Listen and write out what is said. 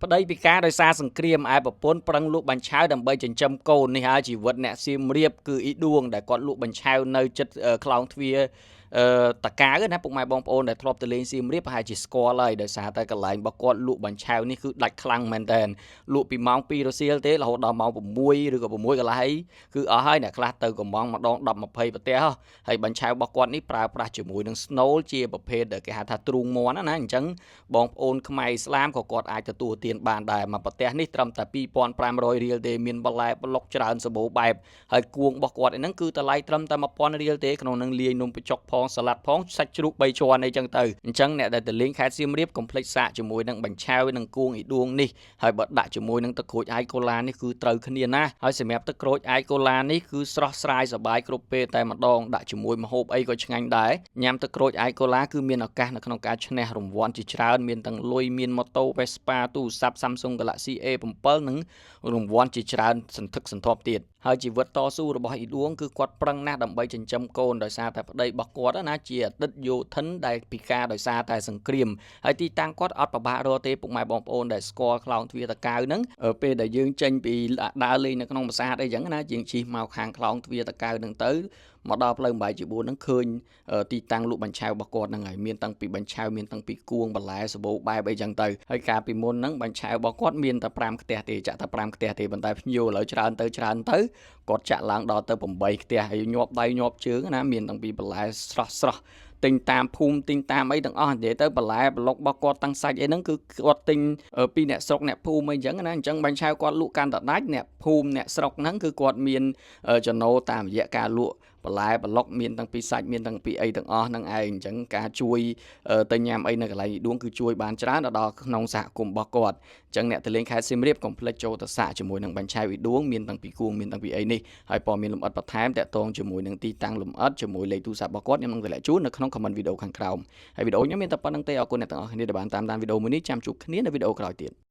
ប្តីពិការដោយសារសង្គ្រាមឯប្រពន្ធប្រឹងលក់បញ្ឆៅដើម្បីចិញ្ចឹមកូននេះហើយជីវិតអ្នកសៀមរាបគឺអ៊ីដួងដែលគាត់លក់បញ្ឆៅនៅចិត្តខ្លោងទ្វារអឺតកាវណាពុកម៉ែបងប្អូនដែលធ្លាប់ទៅលេងសៀមរាបប្រហែលជាស្គាល់ហើយដោយសារតែកន្លែងរបស់គាត់លក់បញ្ឆៅនេះគឺដាច់ខ្លាំងមែនតើលក់ពីម៉ោង2រសៀលទេរហូតដល់ម៉ោង6ឬក៏6កន្លះអីគឺអស់ហើយអ្នកខ្លះទៅកំងម្ដង10 20ប្រទេសហើយបញ្ឆៅរបស់គាត់នេះប្រើប្រាស់ជាមួយនឹង Snow ជាប្រភេទដែលគេហៅថាទ្រូងមាន់ណាអញ្ចឹងបងប្អូនខ្មែរឥស្លាមក៏គាត់អាចទទួលទានបានដែរមកប្រទេសនេះត្រឹមតែ2500រៀលទេមានបន្លែប្លុកច្រើនសម្បូរបែបហើយគួងរបស់គាត់ឯហ្នឹងគឺតម្លៃត្រឹមតែ1000រៀលទេក្នុងនឹងលាយនំបញ្ចុកផងសាឡាត់ផងសាច់ជ្រូក3ជាន់អីចឹងទៅអញ្ចឹងអ្នកដែលទៅលេងខេត្តសៀមរាបកុំភ្លេចសាកជាមួយនឹងបញ្ឆៅនិងគួងអ៊ីដួងនេះហើយបើដាក់ជាមួយនឹងទឹកក្រូចអាយកូឡានេះគឺត្រូវគ្នាណាស់ហើយសម្រាប់ទឹកក្រូចអាយកូឡានេះគឺស្រស់ស្រាយសប្បាយគ្រប់ពេលតែម្ដងដាក់ជាមួយម្ហូបអីក៏ឆ្ងាញ់ដែរញ៉ាំទឹកក្រូចអាយកូឡាគឺមានឱកាសនៅក្នុងការឈ្នះរង្វាន់ជាច្រើនមានទាំងលុយមានម៉ូតូ Vespa ទូរស័ព្ទ Samsung Galaxy A7 និងរង្វាន់ជាច្រើនសន្ធឹកសន្ធាប់ទៀតហើយជីវិតតស៊ូរបស់អ៊ីដួងគឺគាត់ប្រឹងណាស់ដើម្បីចិញ្ចឹមកូនដោយសារតែប្តីរបស់គាត់ណាជាអតីតយោធិនដែលពិការដោយសារតែសង្គ្រាមហើយទីតាំងគាត់អត់ប្របាករកទេពុកម៉ែបងប្អូនដែលស្គាល់ខ្លោងទ្វារតកៅហ្នឹងពេលដែលយើងចេញពីដើរលេងនៅក្នុងប្រាសាទអីចឹងណាយើងជិះមកខាងខ្លោងទ្វារតកៅហ្នឹងទៅមកដល់ផ្លូវ8ជា4ហ្នឹងឃើញទីតាំងលក់បញ្ឆៅរបស់គាត់ហ្នឹងហើយមានតាំងពីបញ្ឆៅមានតាំងពីគួងបន្លែសបោបែបអីចឹងទៅហើយកាលពីមុនហ្នឹងបញ្ឆៅរបស់គាត់មានតែ5ខ្ទះទេចាក់តែ5ខ្ទះទេប៉ុន្តែភ្ញៀវឥឡូវច្រើនទៅច្រើនទៅគាត់ចាក់ឡើងដល់ទៅ8ខ្ទះហើយញាប់ដៃញាប់ជើងណាមានតាំងពីបន្លែស្រស់ស្រស់ទិញតាមភូមិទិញតាមអីទាំងអស់និយាយទៅបន្លែប្លុករបស់គាត់តាំងសាច់អីហ្នឹងគឺគាត់ទិញពីអ្នកស្រុកអ្នកភូមិអីចឹងណាអញ្ចឹងបាញ់ឆៅគាត់លក់កាន់តែដាច់អ្នកភូមិអ្នកស្រុកហ្នឹងគឺគាត់មានចំណូលតាមរយៈការលក់បន្លែប្លុកមានតាំងពីសាច់មានតាំងពីអីទាំងអស់ហ្នឹងឯងអញ្ចឹងការជួយទៅញ៉ាំអីនៅកន្លែងដួងគឺជួយបានច្រើនដល់ក្នុងសហគមន៍របស់គាត់អញ្ចឹងអ្នកទៅលេងខេត្តសៀមរាបកុំភ្លេចចូលទៅសាកជាមួយនឹងបាញ់ឆែវអ៊ីដួងមានតាំងពីគួងមានតាំងពីអីនេះហើយព័ត៌មានលម្អិតបន្ថែមតាក់ទងជាមួយនឹងទីតាំងលម្អិតជាមួយលេខទូរស័ព្ទរបស់គាត់ខ្ញុំនឹងតម្លាក់ជូននៅក្នុង comment វីដេអូខាងក្រោមហើយវីដេអូខ្ញុំមានតែប៉ុណ្្នឹងទេអរគុណអ្នកទាំងអស់គ្នាដែលបានតាមដានវីដេអូមួយនេះចាំជួបគ្នានៅវីដេអូក្រោយទៀត។